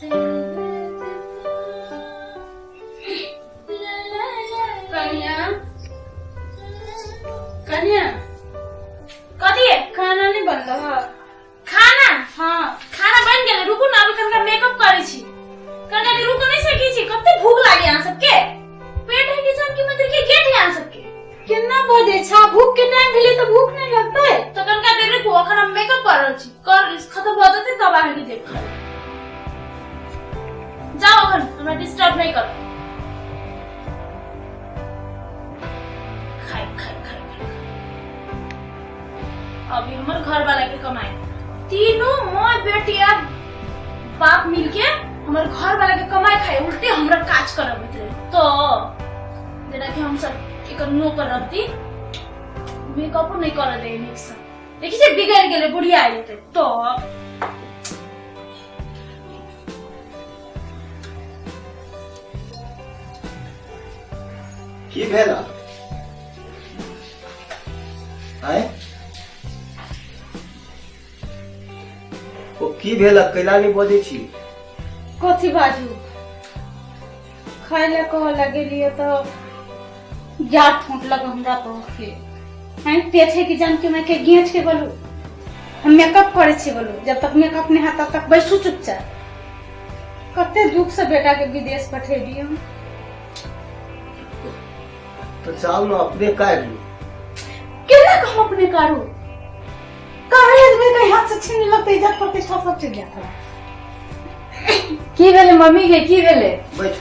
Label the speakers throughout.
Speaker 1: कनिया, कनिया।
Speaker 2: कथी है?
Speaker 1: खाना नहीं बनल है?
Speaker 2: खाना?
Speaker 1: हाँ।
Speaker 2: खाना बन गेलै, रुकू ना, अभी कनिका मेकअप करै छी। कनिका देर रुकू, नहीं सकै छी। कते भूख लागे अहाँ सबके? पेट है कि जानकी मंदिर के गेट है अहाँ सबके?
Speaker 1: केना बजे छा, भूख के टाइम भेलै तऽ भूख नहीं लगतै?
Speaker 2: तऽ कनिका देर रुकू, अखन हम मेकअप कर रहल छी, कर खत्म भऽ जेतै तब अहाँके देब खाय। जाओ, अखन हमरा डिस्टर्ब नहीं करू। खाय खाय खाय खाय। अभी हमर घर वाला के कमाई तीनों माँ बेटी आ बाप मिलके हमर घर वाला के कमाई खाए, उल्टे हमरा काज करबैत रहे। तो जेना कि हम सब एकर नौकर रहती, मेकअपो नहीं कर दे नीक से। देखी जे बिगड़ गेलै, बुढ़िया आयल जेतै तो।
Speaker 3: की भेल? आँय, ओ की भेल? कैला नहि बजै छी?
Speaker 1: कथी बाजू? खाय लए कहऽ लगेलियै तऽ जात फूटलक हमरा पर के। हैं, पेट है कि जानकी माय के गेंच के? बोलू, हम मेकअप करै छी। बोलू, जब तक मेकअप नहीं होता तब तक बैसू चुपचाप। कते दुख से बेटा के विदेश पठेलियै हम।
Speaker 3: तऽ चाल ने, अपने काटि लू।
Speaker 1: केना के हम अपने कारू? काहे में कहीं हाथ से छीन लेलक तऽ इज्जत प्रतिष्ठा सब चलि जायत।
Speaker 4: की भेलै मम्मी के, की भेलै?
Speaker 3: बैठ।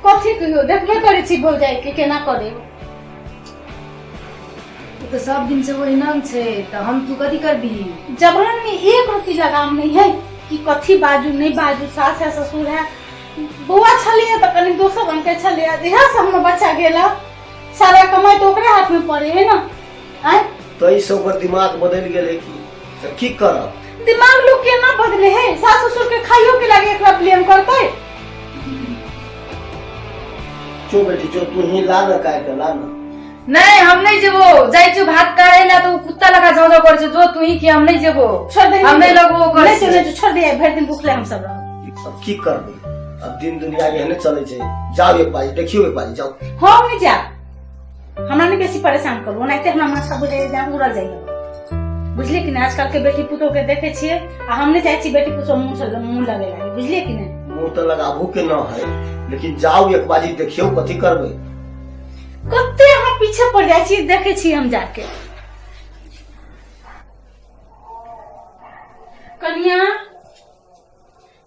Speaker 1: कथी कहियो, देखबे करै छी भौजाई के केना करे।
Speaker 4: ओ तऽ सब दिन से ओहिना छै, तऽ हम तू कथी करबिही?
Speaker 1: जबान में एक रत्ती लगाम नहीं है कि कथी बाजू, नहीं बाजू। सास है, ससुर है, बौआ छलियै तऽ कनि दोसर रंग के छलियै। जहिया से हमर बच्चा गेला, सारा कमाई तऽ ओकरे हाथ में पड़े है ना? आँय?
Speaker 3: ताहिसँ ओकर दिमाग बदलि गेलै की? तऽ की करब?
Speaker 1: दिमाग लोग केना बदले है? सास ससुर के खाइयो के लागे एकरा ब्लेम करतै।
Speaker 3: चो बेटी चो, तू ही ला ना, काटि के ला ना।
Speaker 4: नहीं, हम नहीं जेबो। जाइ छियौ भात काटे ला तऽ ओ कुत्ता लखा झाँझ करै छै। जो तू ही की, हम नहीं जेबो।
Speaker 1: छोड़ दे।
Speaker 4: हम नहीं लगबो ओकर
Speaker 1: नहीं
Speaker 4: से।
Speaker 1: नहीं, छोड़ दे, भरि दिन भूखले हम सब रहब।
Speaker 3: अब की करबै? अब दिन दुनिया एहने चलै छै। जाओ एक बाजी देखियौ, एक बाजी जाओ।
Speaker 1: हम नहीं जायब, हमरा नहीं बेसी परेशान करू, ओनाहिते हमरा माथा बुझाइ जाय उड़ल जाइए, बुझलियै कि नहि? आजकल के बेटी पुतोह के देखे छियै आ हम नहीं चाहै छी बेटी पुतोह मुँह से मुँह लगे लागे, बुझलियै कि नहि?
Speaker 3: मुँह तऽ लगाबू के न है, लेकिन जाओ एक बाजी देखियौ, कथी करबै?
Speaker 1: कते अहाँ पीछे पड़ जाइ छी, देखे छी हम जाके। कनिया,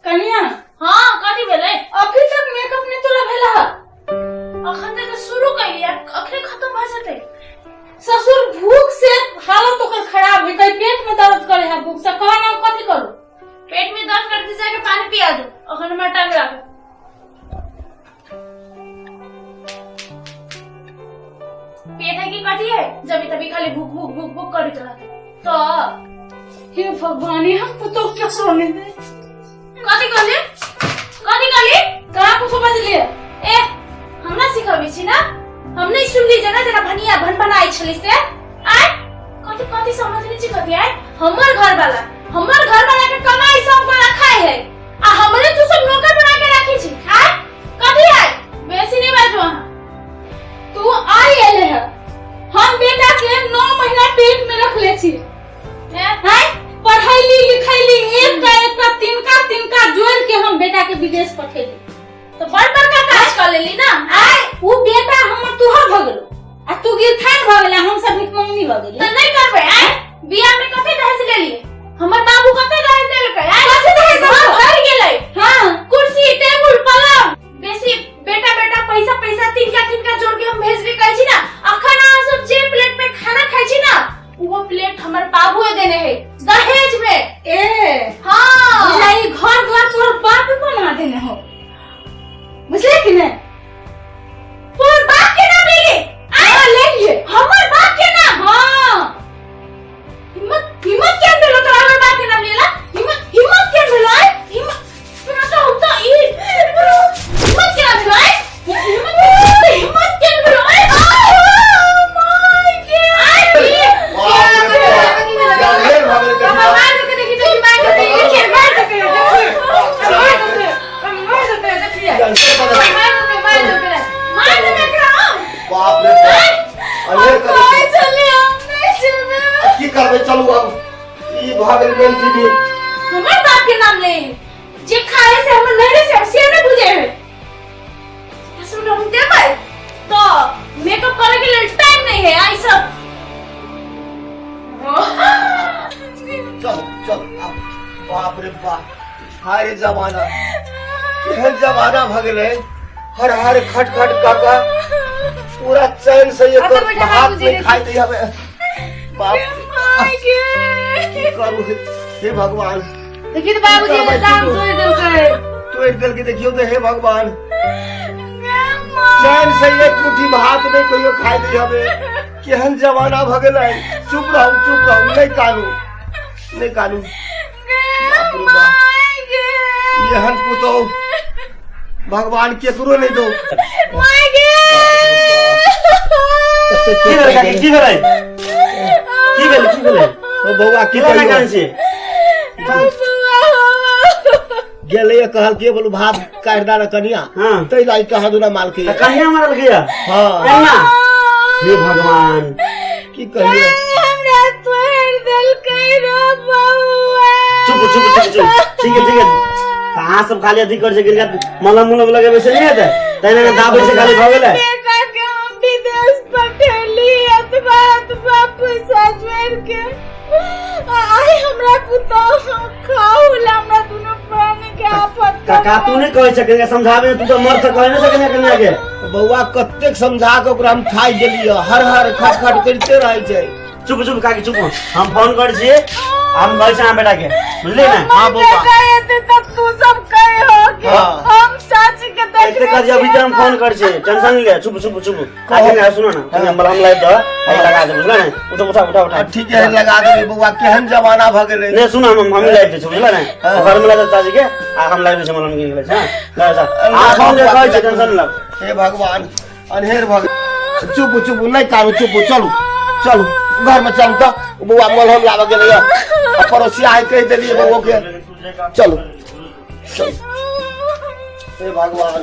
Speaker 1: कनिया।
Speaker 2: हाँ, कथी भेलै?
Speaker 1: अभी तक मेकअप नहीं तोरा भेला है?
Speaker 2: अखन तक शुरू कैलियै, अखने खत्म भऽ जेतै।
Speaker 1: ससुर भूख से हालत ओकर खराब है, कहीं पेट में दर्द करे है भूख से। कह ना, कथी करू?
Speaker 2: पेट में दर्द करते जाके पानी पिया दो। अखन हमरा टाइम लागत। पेट है कि कथी है? जब तभी खाली भूख भूख भूख भूख करैत रहते तो।
Speaker 1: हे भगवान, ये हम पुतोह के सोने दे।
Speaker 2: कथी कहली? कथी कहली?
Speaker 1: कहाँ कुछ बजलिए?
Speaker 2: ए, हमरा सिखबै छी ना? हम नहीं सुनली, जेना जेना भनिया भन भनाइ छली से। आय, कथी कथी समझने छी कथी? आय, हमर घर वाला, हमर घर वाला के कमाई सब गोरा खाए है आ हमरे तू सब नौकर बना के राखी छी। आय, कथी? आय, बेसी नहीं बाजू अहाँ।
Speaker 1: तू आइ एले है, हम बेटा के 9 महीना पेट में रख ले छी।
Speaker 2: हैं?
Speaker 1: हैं, पढ़ैली लिखैली, एक का एक का तिनका तिनका जोड़ के हम बेटा के विदेश पठेली।
Speaker 2: तो बड़ बड़का काज कर लेली ना।
Speaker 1: आय, उ बेटा हमर तुहर भ गेलो आ तू गिरथान भ गेला, हम सब भिखमंगनी भ गेली।
Speaker 2: तो नहीं करबै? आय, बियाह में कते दहेज लेलिए? हमर बाबू कते दहेज देलकै? आय,
Speaker 1: कथी दहेज
Speaker 2: घर
Speaker 1: देलकै?
Speaker 2: भर गेलै।
Speaker 1: हाँ।
Speaker 2: कुर्सी टेबुल पलंग, बेसी बेटा बेटा पैसा पैसा तिनका तिनका जोड़ के हम भेजबे करै छी ना। अखन अहाँ सब जे प्लेट में खाना खाइ छी ना, वो प्लेट हमर बाबूए देने है दहेज में।
Speaker 1: ए।
Speaker 2: हाँ।
Speaker 1: बुझाई घर द्वार तोहर बाप बना देने हो, बुझले कि नहीं?
Speaker 2: तोहर बाप के नाम ले ले।
Speaker 1: हाँ, ले लिए।
Speaker 2: हमर बाप के नाम?
Speaker 1: हाँ।
Speaker 2: हिम्मत, हिम्मत क्या देलो तोरा हमर बाप के नाम लेला? हिम्मत, हिम्मत।
Speaker 5: गेल चीनी।
Speaker 2: हमर बाप के नाम ले जे खाए से हमर नहरे से से न बुझे है। सुन हम देबै तो मेकअप करे के लिए टाइम नहीं है आई सब।
Speaker 3: चल चल अब बाप रे बाप, हाय रे जमाना, केहन जमाना भऽ गेलै। हर हर खट खट काका पूरा चैन से ये
Speaker 4: अतऽ बैठा
Speaker 3: भात
Speaker 4: बाबूजी
Speaker 3: नहीं
Speaker 4: रे।
Speaker 3: खाई दै हमे। बाप की करू हे भगवान।
Speaker 4: देखी तऽ बाबूजी
Speaker 3: की करबै
Speaker 4: दाम
Speaker 3: तू?
Speaker 4: तोड़ि देलकै।
Speaker 3: तोड़ि देलकै, देखियौ तऽ हे भगवान, चैन से एक मुट्ठी भात नहीं कहियो खाई दै हमे। केहन जमाना भऽ गेलै। चुप रहू चुप रहू, नहीं कानू नहीं कानू। बाप रे बाप, एहन पुतोह भगवान केकरो नहीं दो।
Speaker 5: की भेलै काकी, की भेलै, की भेलै, की भेलै?
Speaker 3: ओ बौआ, की
Speaker 5: की भेलै?
Speaker 3: कहियौ?
Speaker 5: कानै छी?
Speaker 3: गेलै कहलकै बोलू भात काटि दा ने कनिया।
Speaker 5: हाँ।
Speaker 3: ताहि लागि कहाँ दुना मालके।
Speaker 5: तऽ कहिया मारलकै या?
Speaker 3: हाँ।
Speaker 5: कहिया? हे भगवान,
Speaker 3: की कहियो।
Speaker 2: हमरा तोड़ देलकै रे बउआ।
Speaker 5: चुप चुप चुप चुप, ठीक है ठीक है। तऽ अहाँ सब खाली अथी करै छै, किनका मलम मुलम लगेबै से नहि हेतै, तहिना ने दाबै छै खाली भऽ गेलै।
Speaker 2: बेटा के हम विदेश पठेली अथवा अथवा पैसा जोड़ के, आइ हमरा पुतोह खाउ ला हमरा दुनू प्राणी के आफत।
Speaker 5: काका, तू नहि कहै छ कनिका समझाबे, तू तऽ मर्द से कहै नहि सकने कनिया के।
Speaker 3: बौआ, कतेक समझा के ओकरा हम थाकि गेलियै, हर हर खट खट करिते रहै छै।
Speaker 5: चुप चुप काकी चुप, हम फोन करै छियै, हम कहै छी अहाँ बेटा के, बुझलियै ने?
Speaker 3: हाँ बौआ।
Speaker 2: बेटा एते तब तू सब कहे हो कि
Speaker 3: हाँ।
Speaker 2: हम चाची के
Speaker 5: एते
Speaker 2: देखने
Speaker 5: कर अभी हम फोन करै छियै, टेंशन नहि ले। चुप चुप चुप काकी ने, सुनो ने, कनि मलहम लाबि दऽ, आइ लगा दे, बुझले ने? उठो उठा उठा उठा।
Speaker 3: ठीक है, लगा देबै बौआ, केहन जमाना भऽ गेलै।
Speaker 5: नहि सुन, हम हम लाबि दै छियै, बुझले ने?
Speaker 3: हाँ।
Speaker 5: घर मे लगा चाची के आ हम लाबि दै छियै मलहम कीन के लै छियै, हाँ लगा जा। अहाँ फोन जे कहै छियै, टेंशन नहि लग।
Speaker 3: हे भगवान, अन्हेर भऽ गेल। चुप चुप, नहि कानू, चुप, चलू चलू घर में चलू। तऽ बौआ मलहम लाबऽ गेलै आ पड़ोसिया है, कहि देलियै बौओ के। चलू चलू। हे भगवान।